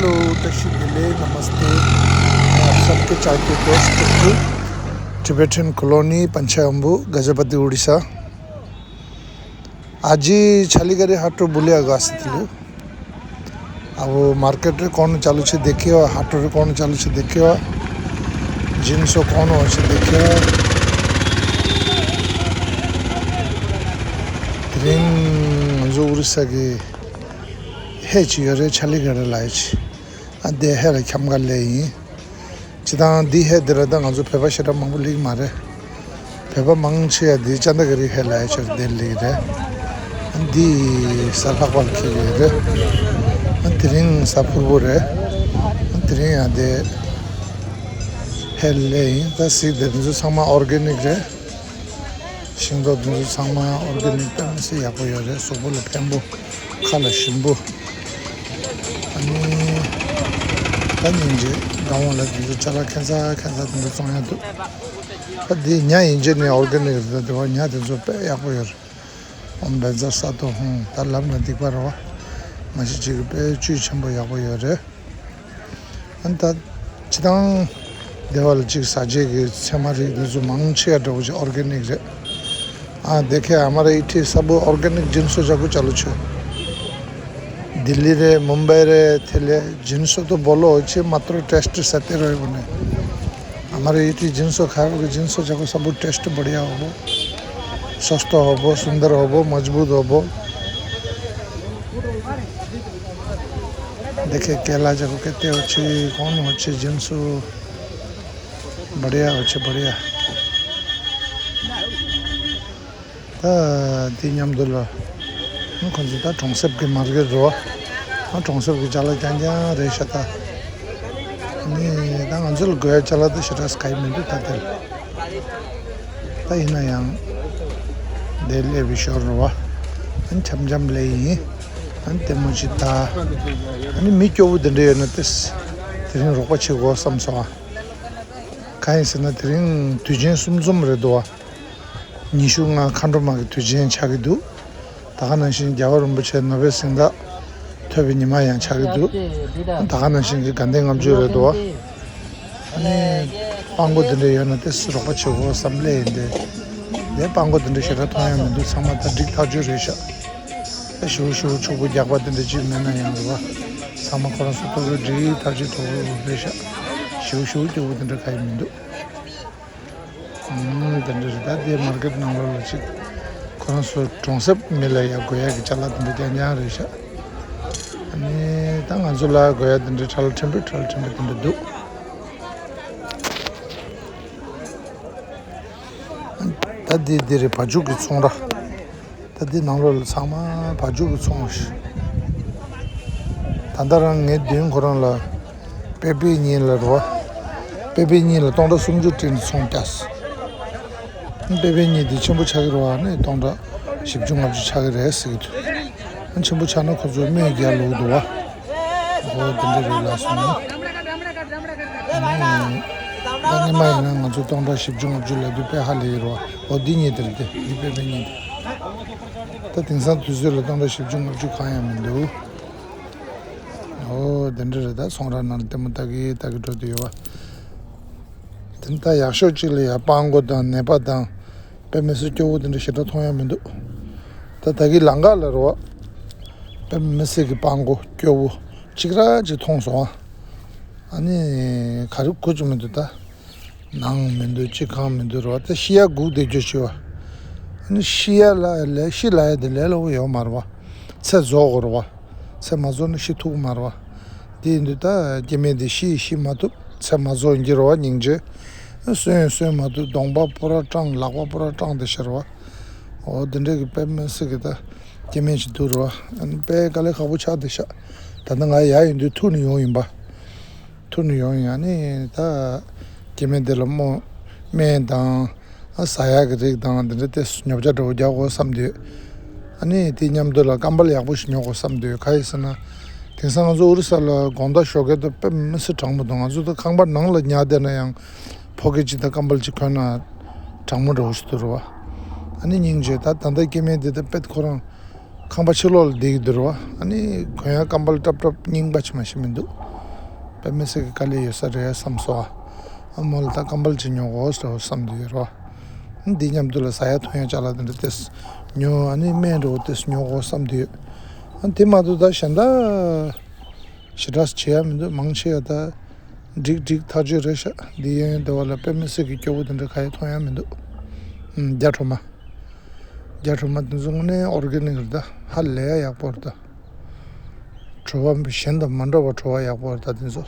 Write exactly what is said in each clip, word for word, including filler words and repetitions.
हेलो, तशी दिले, नमस्ते। आप सबके चाय के दोस्त टिप्पू, Tibetan Colony, पंचायम्बू, गजपति, उड़ीसा। ଆଜି ଛାଲିଗାରି ହାଟ ବୁଲିବାକୁ ଆସିଥିଲୁ। ଆଉ ମାର୍କେଟରେ କ'ଣ ଚାଲୁଛି ଦେଖିବା, ହାଟରେ କ'ଣ ଚାଲୁଛି ଦେଖିବା, ଜିନିଷ କ'ଣ ଅଛି ଦେଖିବା। དེ་རིང་ང་ཚོ་ཨོ་རི་ས་གི་ཧེ་ཅི་ཡོད་རེད། ཆ་ལི་ག་རེ་ལ་ཡོད་ཅི། ཨ་དེ་ཧེ་ལ་ཁྱམ་ག་ལེ་ཡིན། ཅི་དང་འདི་ཧེ་དེ་ར་ད་ང་ཚོ་བོད་པ་ཞེ་དྲག་མང་པོ་ལིག་མ་རེད། བོད་པ་མང་ཆེ་ཡ་འདི་ཅ་འདྲ་ག་རི་ཧེ་ལ་ཡོད་ཅི་རེད། དེ་ལིག་རེད། ཨ་འདི་ས་ལྷག་པར་ཁྱི་ཡོད་རེད། ཨ་དེ་རིང་ས་ཕུར་བུ་རེད། ཨ་དེ་རིང་ཡ་དེ་ཧེ་ལེ་ཡིན། ད་སིག་དེ་འདི་ཚོ་ཚང་མ་ཨོར་གེ་ནིག་རེད། ཤིང་ཏོག་འདི་ཚོ་ཚང་མ་ཨོར་གེ་ནིག་དཔེ་མི་སྲིད་ཡག་པོ་ཡོད་རེད། གཟུགས་པོ་ལ་ཕན་པོ། ཁ་ལ་ཞིམ་པོ། ཨ་ནི་ད་སྙིང་རྗེ། སྒང་བ་ལ་འདི་ཚོ་ཅ་ལག་ཁྱད་མཚར་ཁྱད་མཚར་འདི་ཚོ་བཙོང་ཡག་འདུག་ད་འདི་ཉ་ཡིན་གཅིག་ནས་ཨོར་གེ་ནིག་རེད། ད་དེ་བ་ཉ་དེ་ཚོ་དཔེ་ཡག་པོ་ཡོད་རེད། ཨོམ་བཛྲ་ས་ཏོ་ཧོང་། ད་ལབ་ན་སྡིག་པ་རེད་བ། མ་གཞི་གཅིག་གི་དཔེ་བཅུད་ཆེན་པོ་ཡག་པོ་ཡོད་རེད། ཨ་ནི་ད་སྤྱིར་བཏང་སྡེ་བ་ལ་གཅིག་ཟ་བྱེད་ཀྱི་ཚལ་མ་རིགས་འདི་ཚོ་མང་ཆེ་བ་འདྲ་བོ་ཅིག་ཨོར་གེ་ནིག་རེད། ཨ་དེ་ཁའི་ཨ་མ་ར་ཨི་ཐི་ས་བུ་ཨོར་གེ་ནིག་ཇིན་སོ་ཇ་གུ་ཅ་ལུ་ཆུ། ལྡི་ལི་རེད། མུམ་བྷའི་རེད། དེ་ལས་ཇིན་སོ་དོ་བོ་ལོ་ཨོ་ཆི་མ་ཏྲོ་ཊེསི་ཊི་ས་ཏེ་རོ་ཨེ་བོ་ནེ། हमारे ये चीज जिनसो खाए, जिनसो जाको सब टेस्ट बढ़िया होबो, स्वस्थ होबो, सुंदर होबो, मजबूत होबो। देखे केला जाको कितने अच्छे, कौन अच्छे जिनसो, बढ़िया अच्छे, बढ़िया। ད་དེ་མཉམ་དུ་ལ་ཁོང་ཚོ་ད་གྲོང་གསེབ་ཀྱི་མར་ཀེ་ཊི་རེད་བ། གྲོང་གསེབ་ཀྱི་ཅ་ལག་རྐྱང་རྐྱང་རེད་ཤག་ད། ནི་ད་ང་ཚོ་ལ་དགོས་ཡ་ཅ་ལག་ད་ཞེ་དྲག་ག་ཡི་མི་འདུག་ད་དེ་ལ། ད་ཡིན་ན་ཡང་དེ་སླེབས་པའི་ཞོར་རེད་བ། ཨ་ནི་འཆམ་འཆམ་ལས་ཡིན། ཨ་ནི་ལྟད་མོ་ཅིག་ལྟ། ཨ་ནི་མི་སྐྱོ་བོ་དེ་འདྲ་ཡོད་ན་ཏེ་དེ་རིང་རོགས་པ་བྱེད་དགོས་བསམ་སོང་ཨ། གང་ཡིན་ཟེར་ན་དེ་རིང་དུས་ཆེན་གསུམ་འཛོམས་རེད་འདུག་བ། ཉི་ཤུ་ལྔ་མཁའ་འགྲོ་མ་གི་དུས་ཆེན་ཆགས་ཀྱི་འདུག་ད་ག་ནང་བཞིན་རྒྱལ་བ་རིན་པོ་ཆེ་ནོ་བེལ་གཟེངས་རྟགས་ཐོབ་པའི་ཉི་མ་ཡང་ཆགས་ཀྱི་འདུག་ད་ག་ནང་བཞིན་གྱི་དགའ་ལྡན་ལྔ་མཆོད་རེད་འདུག་བ། ཨ་ནི་སྤྲང་པོ་དེ་འདྲ་ཡོད་ན་ཏེ་རོགས་པ་བྱེད་དགོས་བསམ་ལེ་ཡིན་ཏེ། དེ་སྤྲང་པོ་དེ་འདྲ་ཞེ་དྲག་མཐོང་ཡ་མི་འདུག་ཚང་མ་ད་འགྲིག་ཐག་ཆོད་རེད་ཤག་ད་ཞེ་པོ་ཞེ་པོ་ཕྱུག་པོ་རྒྱགས་པ་དེ་འདྲ་ཅིག་མེད་ན་ཡང་རེད་བ། ཚང་མ་ཁོ་རང་ཚོ་ཐོ་རེ་འགྲིག་ཐག་ཆོད་ཐོ་རེ་རེད་ཤག་ཞེ་པོ་ཞེ་པོ་སྐྱོ་བོ་དེ་འདྲ་ག་ཡི་མི་འདུག་ཨུམ། དེ་འདྲ་རེད། ད་དེ་མར་ཀེ་ཊི་ནང་ལོགས་ལ་ཅིག་ཁོ་རང་ཚོ་གྲོང་གསེབ་མི་ལ་ཡ་དགོས་ཡ་གི་ཅ་ལག་དེ་འདྲ་རྐྱང་རྐྱང་རེད་ཤག་ཨ་ནི་ད་ང་ཚོ་ལ་དགོས་ཡ་དེ་འདྲ་ཁྲ་ལ་ཕྲན་བུ་ཁྲ་ལ་ཕྲན་བུ་དེ་འདྲ་འདུག་ད་འདི་འདི་རེད། བ་ཕྱུགས་ཀྱི་ཚོང་ར། ད་འདི་ནང་ལོགས་ལ་ཚང་མ་བ་ཕྱུགས་ཀྱི་ཚོང་ར་ཞིག་ད་ལྟ་རང་ངའི་མདུན་ཁོ་རང་ལ་པེ་པེ་གཉིས་ལ་རེད་བ། པེ་པེ་གཉིས་ལ་སྟོང་ཕྲག་སུམ་ཅུ་སྤྲད་ནས་ཚོང་བརྒྱབ་སོང་། པེ་པེ་གཉིས་འདི་ཆེན་པོ་ཆགས་ཀྱི་རེད་བ། ནི་སྟོང་ཕྲག་བཞི་བཅུ་ལྔ་བཅུ་ཆགས་ཀྱི་རེད་ཟེར་གྱི་འདུག་ཆེན་པོ་ཆགས་ན་ཁོ་ཚོས་སྨོས་རྒྱག་ལུགས་འདུག་བ། ཨོ་དེ་འདྲ་རེད་ལགས་སོ། ད་སྔོན་མ་ཡིན་ན་ང་ཚོ་སྟོང་ཕྲག་བཞི་བཅུ་ལྔ་བཅུ་ལབ་དུས་དཔེ་ཧ་ལས་ཡོད་རེད་བ། ཨོ་འདི་གཉིས་དེ་རེད་དེ། འདི་པེ་པེ་གཉིས་དེ། ད་དེང་སང་དུས་ཚོད་ལ་སྟོང་ཕྲག་བཞི་བཅུ་ལྔ་བཅུ་གང་ཡང་མི་འདུག་ཨོ་དེ་འདྲ་རེད། ད་ཚོང་ར་ནང་ལ་ལྟད་མོ་ལྟ་གི་ལྟ་གི་འགྲོ་དུས་ཡོད་བ། དེ་ནི་ད་ཡག་ཤོས་གཅིག་ལ་ཡ་སྤྲང་པོ་དང་ནད་པ་དང་དཔེ་མི་སྲིད་སྐྱོ་བོ་དེ་འདྲ་ཞེ་དྲག་མཐོང་ཡ་མི་འདུག་ད་ད་གི་ལམ་ཁ་ལ་རེད་བ། དཔེ་མི་སྲིད་ཀྱི་སྤྲང་པོ་སྐྱོ་བོ་གཅིག་ར་གཅིག་མཐོང་སོང་ཨ། ཨ་ནི་ག་རེ་གོ་གི་མི་འདུག་ད་ནང་མི་འདུག་ཅི་གང་མི་འདུག་རེད་བ། ད་ཤི་ཡ་སྒུག་བསྡད་རྒྱུ་ཞིག་བ། ཨ་ནི་ཤི་ཡ་ལ་ལས་ཤི་ལ་ཡ་དེ་ལས་སླ་པོ་ཡོད་མ་རེད་བ། ཚེ་རྫོགས་དགོས་རེད་བ། ཚེ་མ་རྫོགས་ན་ཤི་ཐུབ་ཀྱི་མ་རེད་བ། དེ་ཡིན་དུས་ད་སྐྱེ་དམན་དེ་ཤི་ཡི་ཤི་མ་ཐུབ། ཚེ་མ་རྫོགས་ཡིན་གྱི་རེད་བ། སྙིང་རྗེ། གསོན་ཡི་གསོན་མ་ཐུབ། གདོང་པ་པུ་ར་སྐྲངས། ལག་པ་པུ་ར་སྐྲངས་དེ་ཤི་རེད་བ། འོ་དེ་འདྲ་གི་དཔེ་མི་སྲིད་གི་ད་སྐྱེ་དམན་ཞིག་འདུག་རེད་བ། ཨ་ནི་དཔེ་དཀའ་ལས་ཁག་པོ་ཆགས་བསྡད་ཤག་ད་ལྟ་ང་ཡར་ཡོང་དུས་ཐུག་ནས་ཡོང་ཡིན་པ། ཐུག་ནས་ཡོང་ཡིན། ཨ་ནི་ད་སྐྱེ་དམན་དེ་ལ་སྨོ་སྨན་དང་། ཨ་ཟ་ཡག་གི་རིགས་དང་དེ་འདྲ་དེ་ཉོ་ཆ་འདྲ་བོ་རྒྱག་དགོས་བསམ་དུས། ཨ་ནི་དེ་མཉམ་དུ་ལ་ཀམ་བལ་ཡག་པོ་ཞིག་ཉོ་དགོས་བསམ་དུས། ག་ཡིན་ཟེར་ན། དེང་སང་ང་ཚོ་ཨོ་རི་ས་ལ་དགོང་དག་ཞོགས་ཀས་དུ་དཔེ་མི་སྲིད་གྲང་མོ་འདུག་ང་ཚོ་ད་ཁང་པ་ནང་ལ་ཉལ་བསྡད་ན་ཡང་ཕོ་སྐྱེས་གཅིག་དང་ཀམ་བལ་གཅིག་གོན་ན་གྲང་མོ་འདྲ་བོ་ཞིག་འདུག་རེད་བ། ཨ་ནི་སྙིང་རྗེ། ད་ད་ལྟ་སྐྱེ་དམན་དེ་ད་དཔེ་ཁོ་རང་ཁང་པ་ཕྱི་ལོགས་ལ་བསྡད་ཀྱི་འདུག་རེད་བ། ཨ་ནི་གོན་ཡག་ཀམ་བལ་སྲབ་སྲབ་རྙིང་པ་ཅིག་མ་ཞིག་མི་འདུག་དཔེ་མི་སྲིད་ཀྱི་དཀའ་ལས་ཡོད་ས་རེད་བསམ་སོང་ཨ། ཨ་མོ་ལ་ད་སྐམ་པ་ལ་ཅིག་ཉོ་དགོས་ཟེར་བསམ་དུ་ཡོད་རོ། འདི་མཉམ་དུ་ལ་ཟ་ཡ་འཐུང་ཡ་ཅ་ལག་དེ་འདྲ་ཏེས་ཉོ་ཨ་ནི་སྨན་འདྲ་བོ་ཏེས་ཉོ་དགོས་བསམ་དུ་ཡོད། ཨ་དེ་མ་གཏོགས་ད་གཞན་དག་ཞེ་དྲག་བྱེད་ཡ་མི་འདུག་མང་ཆེ་བ་ད་འགྲིག་འགྲིག་ཐག་ཆོད་རེད་ཤག་འདི་ཡན་ཡོན་སྡེ་བ་ལ་དཔེ་མི་སྲིད་ཀྱི་སྐྱོ་བོ་དེ་འདྲ་ག་ཡེ་མཐོང་ཡ་མི་འདུག་ཨུམ། རྒྱ་གྲོ་མ། རྒྱ་གྲོ་མ་དེ་ཚོ་དངོས་གནས་ཨོར་གེ་ནིག་རེད་ད། ཧ་ལས་ཡག་པོ་རེད་ད། བྲོ་བ་གཞན་དང་མ་འདྲ་བ་བྲོ་བ་ཡག་པོ་རེད་ད་དེ་ཚོ།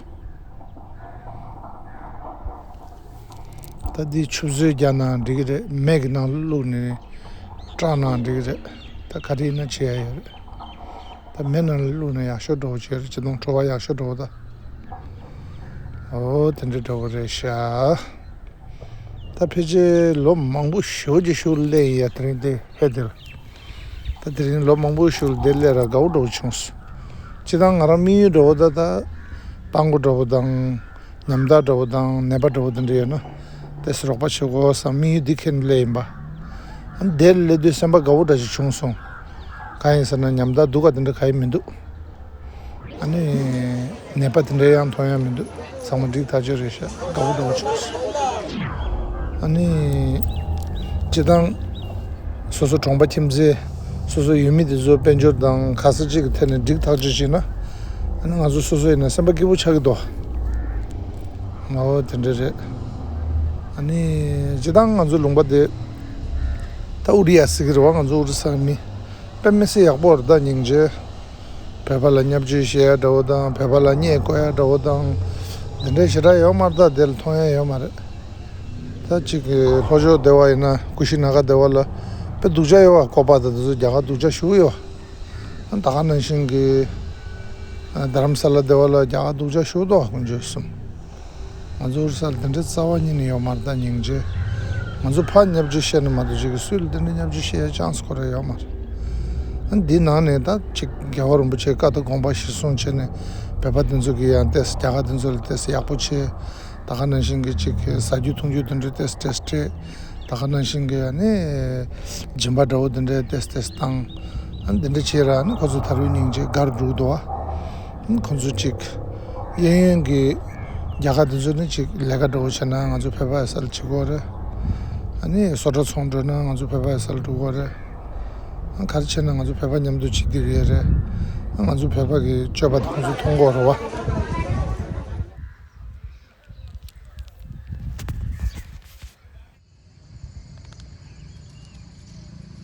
ད་འདི་ཆུ་བཟོས་རྒྱག་ན་འགྲིག་གི་རེད། མེ་གི་ནང་བླུགས་ནས་སྐྲག་ན་འགྲིག་གི་རེད། ད་ག་རེ་ཡིན་ན་བྱེད་ཡ་ཡོད་རེད། ད་མེ་ནང་ལ་བླུགས་ན་ཡག་ཤོས་འདྲ་བོ་བྱེད་རེད། ཅི་དང་བྲོ་བ་ཡག་ཤོས་འདྲ་བོ་ད། ཨོ་དེ་འདྲ་འདྲ་བོ་རེད་ཤག་ད་ཕལ་ཆེར་ལོ་མང་པོ་ཞེ་པོ་ཅིག་ཤུལ་སླེབས་ཡིན་ཡ། དེ་རིང་འདི་ཧེ་དེ་ལ། ད་དེ་རིང་ལོ་མང་པོ་ཞིག་ལ་འདིར་སླེབས་ར་དགའ་བོ་འདྲ་བོ་བྱུང་སོང་། སྤྱིར་བཏང་ང་རང་དམིགས་ཡུལ་འདྲ་བོ་ད་ད་སྤྲང་པོ་འདྲ་བོ་དང་ཉམ་ཐག་འདྲ་བོ་དང་ནད་པ་འདྲ་བོ་དེ་འདྲ་ཡོད་ན་དེ་སི་རོགས་པ་བྱེད་དགོས་བསམ་དམིགས་ཡུལ་འདི་འཁྱེར་ནས་སླེབས་ཡིན་པ། ཨ་ནི་འདིར་སླེབས་དུས་སེམས་པ་དགའ་བོ་འདྲ་ཞིག་བྱུང་སོང་། གང་ཡིན་ཟེར་ན་ཉམ་ཐག་སྡུག་ག་དེ་འདྲ་ག་ཡེ་མི་འདུག་ཨ་ནི་ནད་པ་དེ་འདྲ་ཡང་མཐོང་ཡ་མི་འདུག་ཚང་མ་འགྲིག་ཐག་ཆོད་རེད་ཤག་དགའ་བོ་འདྲ་བོ་བྱུང་སོང་། ཨ་ནི་སྤྱིར་བཏང་སོ་སོ་གྲོང་པ་ཁྱིམ་མཚེས་སོ་སོ་ཡུལ་མི་དེ་ཚོ་དཔལ་འབྱོར་དང་ག་ས་གཅིག་གི་ཐད་ནས་འགྲིག་ཐག་ཆོད་བྱས་ན། ཨ་ནི་ང་ཚོ་སོ་སོ་ཡིན་ན་སེམས་པ་སྐྱིད་པོ་ཆགས་ཀྱི་འདུག་ཨོ་དེ་འདྲ་རེད། ཨ་ནི་སྤྱིར་བཏང་ང་ཚོ་ལུང་པ་དེ་ད་ཨུ་རི་ཡ་ཟེར་གི་རེད་བ། ང་ཚོ་ཨུ་རི་ས་མི། དཔེ་མི་སྲིད་ཡག་པོ་རེད་ད་སྙིང་རྗེ། བོད་པ་ལ་བརྙས་བཅོས་བྱེད་ཡ་འདྲ་བོ་དང་བོད་པ་ལ་བརྙས་བཀོད་ཡ་འདྲ་བོ་དང་། འདི་འདྲའི་ཞེ་དྲག་ཡོད་མ་རེད་ད། དེ་ལ་མཐོང་ཡ་ཡོད་མ་རེད། ད་ཅིག་ལྷོ་ཕྱོགས་སྡེ་བ་ཡིན་ན་ཀུ་ཤི་ན་ག་སྡེ་བ་ལ་དཔེ་སྡུག་ཅག་ཡོད་བ། ཀོ་པ་དང་དེ་ཚོ་རྒྱ་གར་སྡུག་ཅག་ཞེ་པོ་ཡོད་བ། ད་ག་ནང་བཞིན་གྱི་རྡ་རམ་ས་ལ་སྡེ་བ་ལ་རྒྱ་གར་སྡུག་ཅག་ཞེ་པོ་འདུག་བ། དཀོན་མཆོག་གསུམ། ང་ཚོ་ཨུ་རི་ས་ལ་དེ་འདྲའི་རྩ་བ་ཉིད་ནས་ཡོད་མ་རེད་ད་སྙིང་རྗེ། ང་ཚོ་ཕར་བརྙས་བཅོས་བཤད་ནི་མ་གཏོགས་ཅིག་གི་སུས་ལ་དེ་འདྲའི་བརྙས་བཅོས་བཤད་ཡ་ཅང་སི་ཁོ་ར་ཡོད་མ་རེད། ཨ་འདི་ནང་ནས་ད་ཅིག་རྒྱལ་བ་རིན་པོ་ཆེའི་བཀའ་དང་དགོངས་པ་གཞིར་བཟུང་བྱས་ནས་བོད་པ་དེ་ཚོ་གི་ཡང་ཏོག་ཙམ་རྒྱ་གར་དེ་ཚོ་ལ་ཏོག་ཙམ་ཡག་པོ་བྱས། ད་ག་ནང་བཞིན་གྱི་ཅིག་ཟ་རྒྱུ་འཐུང་རྒྱུ་དེ་འདྲའི་ཏོག་ཙམ་ཏོག་ཙམ་སྤྲད། ད་ག་ནང་བཞིན་གྱི་ཨ་ནི་སྦྱིན་པ་འདྲ་བོ་དེ་འདྲའི་ཏོག་ཙམ་ཏོག་ཙམ་བཏང་། ཨ་ནི་དེ་འདྲ་བྱས་ར་ཨ་ནི་ཁོ་ཚོ་ད་རུང་སྙིང་རྗེ་དགའ་རུ་འགྲོ་གི་འདུག་བ། ཨ་ནི་ཁོ་ཚོ་ཅིག་གཡས་གཡོན་གྱི་རྒྱ་གར་དེ་ཚོ་ནི་ཅིག་ལས་ཀ་འདྲ་བོ་བྱས་ན་ང་ཚོ་བོད་པ་ཡོད་ས་ལ་བྱེད་དགོས་རེད། ཨ་ནི་བཟོ་གྲྭ་ཚོང་འགྲོ་ན་ང་ཚོ་བོད་པ་ཡོད་ས་ལ་འགྲོ་དགོས་རེད། ཨ་ག་རེ་བྱས་ན་ང་ཚོ་བོད་པ་མཉམ་དུ་བྱེད་ཀྱི་ཡོད་རེད། ཨ་ང་ཚོ་བོད་པ་གི་སྤྱོད་པ་དེ་ཁོ་ཚོ་མཐོང་གི་ཡོད་རེད་བ།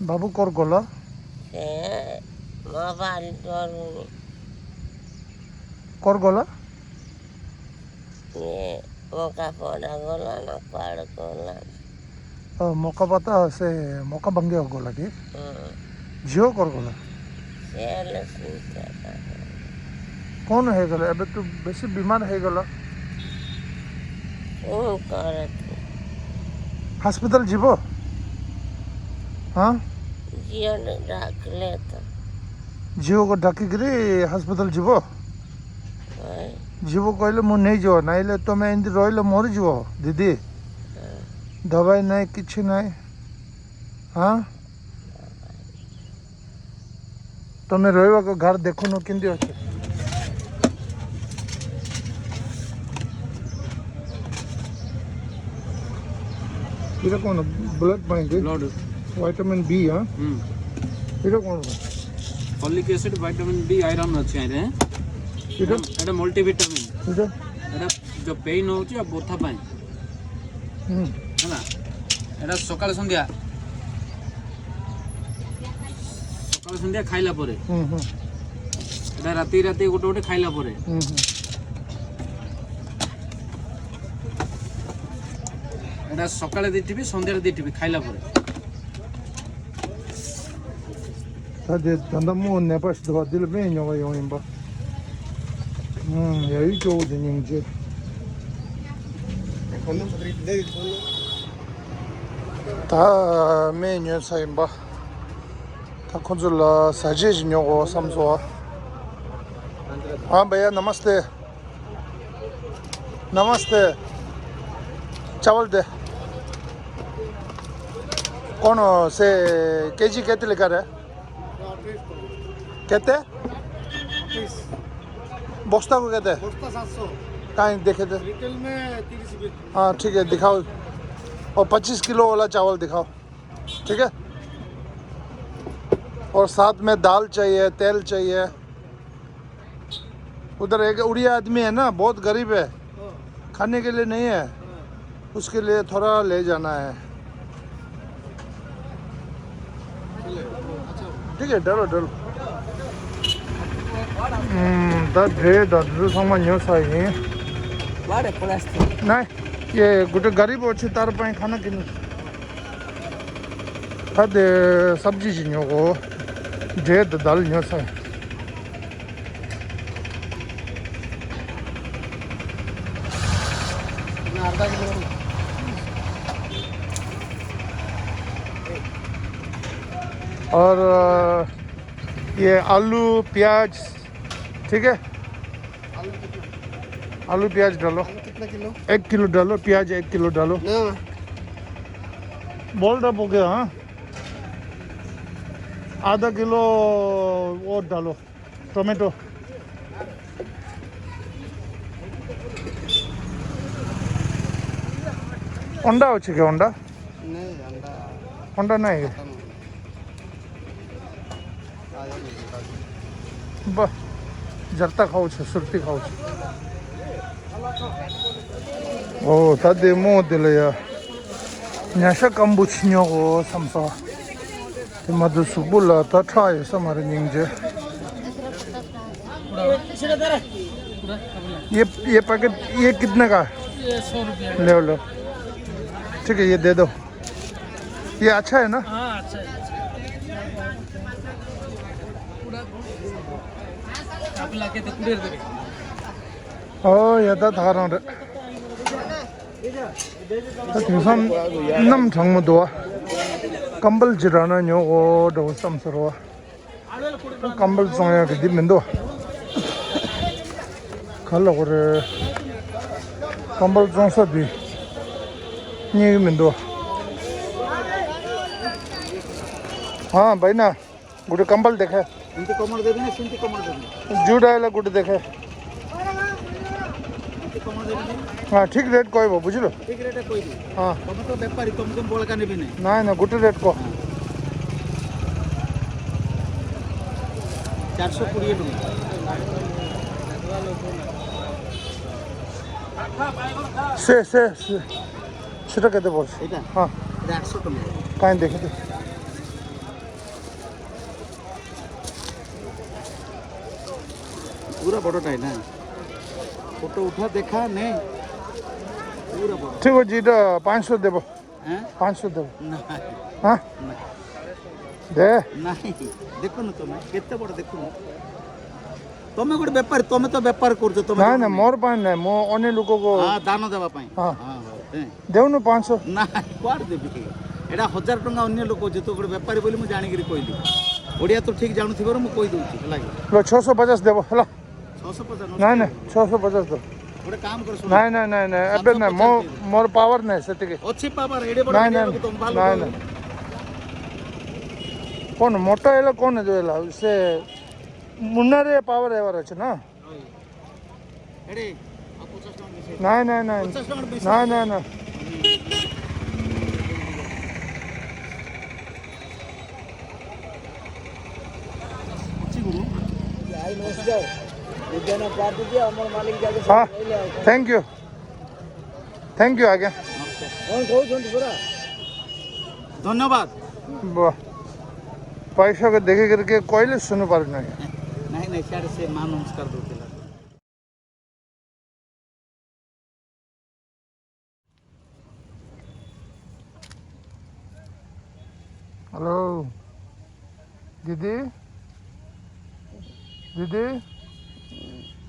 འབའ་འབུ་སྐོར་དགོས་ལ། ཨེ། མ་པ་ལི་ཏོ་རུ་ནི། སྐོར་དགོས་ལ། ངས་མོ་ཀ་པོ་ན་དགོས་ལ་ན་པ་ལ་དགོས་ལ། ཨ་མོ་ཀ་པ་ཏ་སེ་མོ་ཀ་བང་གེ་དགོས་ལ་གི། ཨ། ཇིའོ་སྐོར་དགོས་ལ། ཤེས་ལ་སུ་ཀ་ཏ། कौन है गला? अबे तू वैसे बीमार है गला। कौन कर तू? हॉस्पिटल जीवो? हाँ? जियो ने डाक ले तो। जियो को डाकी गिरी हॉस्पिटल जीवो? ओए। जीवो कोइले मु नहीं जीवो, नहीं ले तो मैं इंदी रोइले मोर जीवो, दीदी। हाँ। दवाई नहीं, किच्छी नहीं। हाँ? ତମେ ରହିବାକୁ ଘର ଦେଖୁନ କେମିତି ଅଛି। ଏଇଟା କ'ଣ ବ୍ଲଡ୍ ପାଇଁ କି? ବ୍ଲଡ୍। ଭିଟାମିନ୍ ବି, ହଁ? ହୁଁ। ଏଇଟା କ'ଣ? Folic acid, vitamin B, iron ଅଛି ଆଇରେ। ଏଇଟା? ଏଇଟା ମଲ୍ଟିଭିଟାମିନ୍। ଏଇଟା? ଏଇଟା ଯୋଉ ପେନ୍ ହଉଛି ଆଉ ବଥା ପାଇଁ। ହୁଁ। ହେଲା। ଏଇଟା ସକାଳେ ସନ୍ଧ୍ୟା। ସକାଳେ ସନ୍ଧ୍ୟା ଖାଇଲା ପରେ। ହୁଁ, ହୁଁ। ଏଇଟା ରାତି ରାତି ଗୋଟେ ଗୋଟେ ଖାଇଲା ପରେ। ହୁଁ, ହୁଁ। ଏଇଟା ସକାଳେ ଦି ଟିପି, ସନ୍ଧ୍ୟାରେ ଦି ଟିପି ଖାଇଲା ପରେ। ད་དེ་ད་ལྟ་མོ་ནད་པ་ཞིག་འདུག་པ། འདི་ལ་སྨན་ཉོ་བ་ཡོང་ཡིན་པ། ཨུམ། ཡ་ཡུལ་སྐྱོ་བོ་དེ་སྙིང་རྗེ། ད་སྨན་ཉོས་ཚར་ཡིན་པ། ད་ཁོ་ཚོ་ལ་ཟ་ཆས་ཤིག་ཉོ་དགོས་བསམ་སོང་། ཨ་བྷ་ཡ་ནམ་སྟེ། नमस्ते। चावल दे। कौन से केजी केते लेकर है? केते? बस्ता को केते? बस्ता सात सौ। कहाँ देखे थे? रिटेल में तीस रुपये। हाँ, ठीक है, दिखाओ। और पच्चीस किलो वाला चावल दिखाओ, ठीक है। और साथ में दाल चाहिए, तेल चाहिए। उधर एक उड़िया आदमी है ना, बहुत गरीब है, खाने के लिए नहीं है, उसके लिए थोड़ा ले जाना है। ठीक है, डालो, डालो। ད་འབྲས་དང་འདི་ཚོ་ཚང་མ་ཉོས་ཚར་ཡིན། वाह रे प्लास्टिक। नहीं, ये गुटे गरीब अच्छे तार पाए खाना के लिए। ད་དེ་སབ་ཇི་ཞིག་ཉོ་གོ། འབྲས་དང་དལ་ཉོ་ས། और ये आलू प्याज, ठीक है। आलू प्याज डालो। कितना किलो? एक किलो डालो, प्याज एक किलो डालो। ना। बोल रहा बोके, हाँ। आधा किलो और डालो। टोमेटो। अंडा हो चुके अंडा? नहीं, अंडा अंडा नहीं है। खत्म हो गया। ब जर्ता खाओ छ, सुरती खाओ छ। ओ ता दे मो दे ले या। न्याशा कम बुछ न्यो को समसा। ते मधु सुबुला ता ट्राई समर निंजे। ये ये पैकेट ये कितने का? ये सौ रुपया। ले लो। ठीक है, ये दे दो। ये अच्छा है ना? हाँ, अच्छा है। आप लाके तो कुड़े दे। ཨོ་ཡ་ད་ཐག་རང་རེད། ད་དེང་སང་གནམ་གྲང་མོ་འདུག་བ། ཀམ་པལ་ཅིག་རག་ན་ཉོ་དགོས་འདྲ་བོ་བསམ་ཟེར་བ། ཀམ་པལ་བཙོང་ཡག་གི་འདི་མི་འདུག་ག་ལ་གོ་རེད། ཀམ་པལ་བཙོང་ས་འདི་རྙེད་ཀྱི་མི་འདུག हाँ भाई ना, गुड कंबल देखे। इनके कमर दे देना, इनके कमर दे देना। जूड़ा वाला गुड देखे। इनके कमर दे देना। हाँ, ठीक रेट को है वो, बुझ लो। ठीक रेट है कोई भी। हाँ। तुम तो व्यापारी, तुम तुम बोल का नहीं भी नहीं। नहीं ना, गुड रेट को। हाँ। चार सौ कुड़िए टका। से से से। सेटा केते पड़छ? एटा? हाँ। एटा आठ सौ टका। काई देखे तो? पूरा बड़टा है ना। फोटो उठा देखा ने। पूरा बड़। ठीक हो जी, तो पाँच सौ देबो। हैं? पाँच सौ देबो। नहीं। हाँ? नहीं। दे। नहीं। देखो ना तुम, कितने बड़ देखो ना। तुम गोटे बेपारी, तुम तो बेपार कर, तुम ना ना, मोर पाए ना, मो अन्य लोगों को। हाँ, दान देवा पाए। हाँ। हाँ, हाँ। देउनु पाँच सौ। ना, कुआड़ देबी। एटा हजार टंका अन्य लोक, जे तो गोटे बेपारी बोली मु जानिकरी कहली। ओडिया तो ठीक जानुथिबारु मु कहि दउछि, हला कि? लो, छह सौ पचास देबो, हला। छह सौ पचास। ना ना, छह सौ पचास दो। गोटे काम कर, सुन। ना ना ना ना, अबे ना, मो मोर पावर ना सेतिके। अच्छी पावर, एडे बड़ ना ना। ना ना। कौन मोटा एला, कौन जो एला से मुन्नारे पावर एवर अछि ना। एडे, आ पचास टका मिसे। नाइ नाइ नाइ। पचास टका मिसे। नाइ नाइ नाइ। अच्छी गुरु। भाई नमस्कार। विद्याना पार्टी दिया, अमर मालिक जाके हाँ। Thank you. थैंक यू आज्ञा। कौन कौन सुन पूरा? धन्यवाद। वाह। पैसा को देखे करके कोई ले सुन पार नहीं। नहीं नहीं, सारे से मान नमस्कार दो तिला। हेलो। दिदी। दिदी।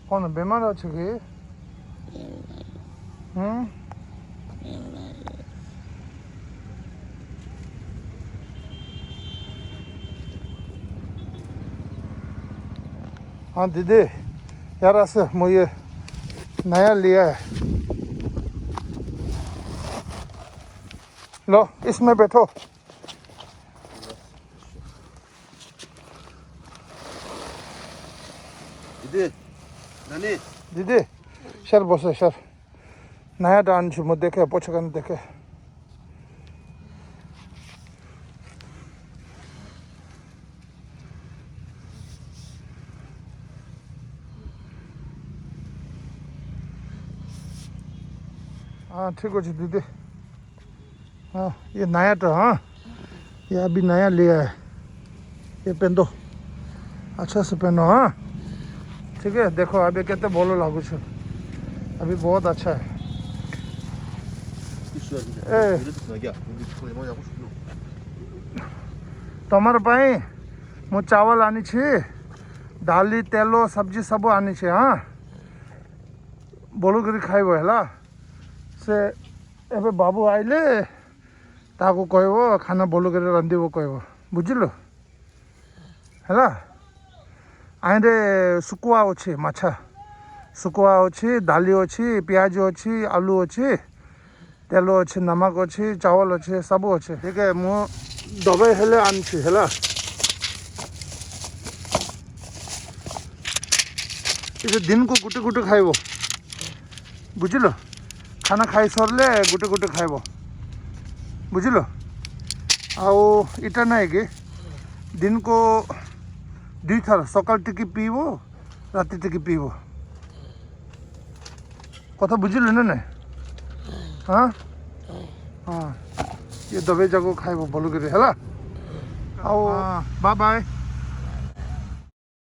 कौन बेमार अच्छे के? हम्म। हाँ दीदी, यार ऐसे मुझे नया लिया है। लो, इसमें बैठो। दीदी, नानी। दीदी। शर बस शर। नया डान छु मुद्दे के पोछ करने देखे। हाँ, ठीक हो जी दीदी। हाँ, ये नया तो, हाँ, ये अभी नया लिया है। ये पहन दो, अच्छा से पहनो, हाँ। ठीक है, देखो अभी कितने बोलो लागू छो, अभी बहुत अच्छा है। ए, तुम्हारे पाई मु चावल आनी छी, डाली, तेलो, सब्जी सब आनी छी, हाँ। बोलो करी खाइबो है ला। से एबे बाबू आइले, ताको कहबो खाना बोलो करी रंदीबो कहबो, बुझिलो? है ला। आइरे सुकुआ ओछे माछा, सुकुआ ओछे, दाली ओछे, प्याज ओछे, आलू ओछे, तेल ओछे, नमक ओछे, चावल ओछे, सब ओछे। ठीक है, मु दवाई हेले आनछे, है ला। इसे दिन को गुटे गुटे खाइबो। बुझिलो? खाना खाई सरले गुटे गुटे खाइबो। बुझिलो? आओ, इटा नहीं कि दिन को दुई थर, सकाल टिकी पीबो, राति टिकी पीबो। कथा बुझिलो ना ने? हाँ? हाँ। ये दबे जाको खाइबो बोलो के रे, है ला? आओ। हाँ, बाय बाय।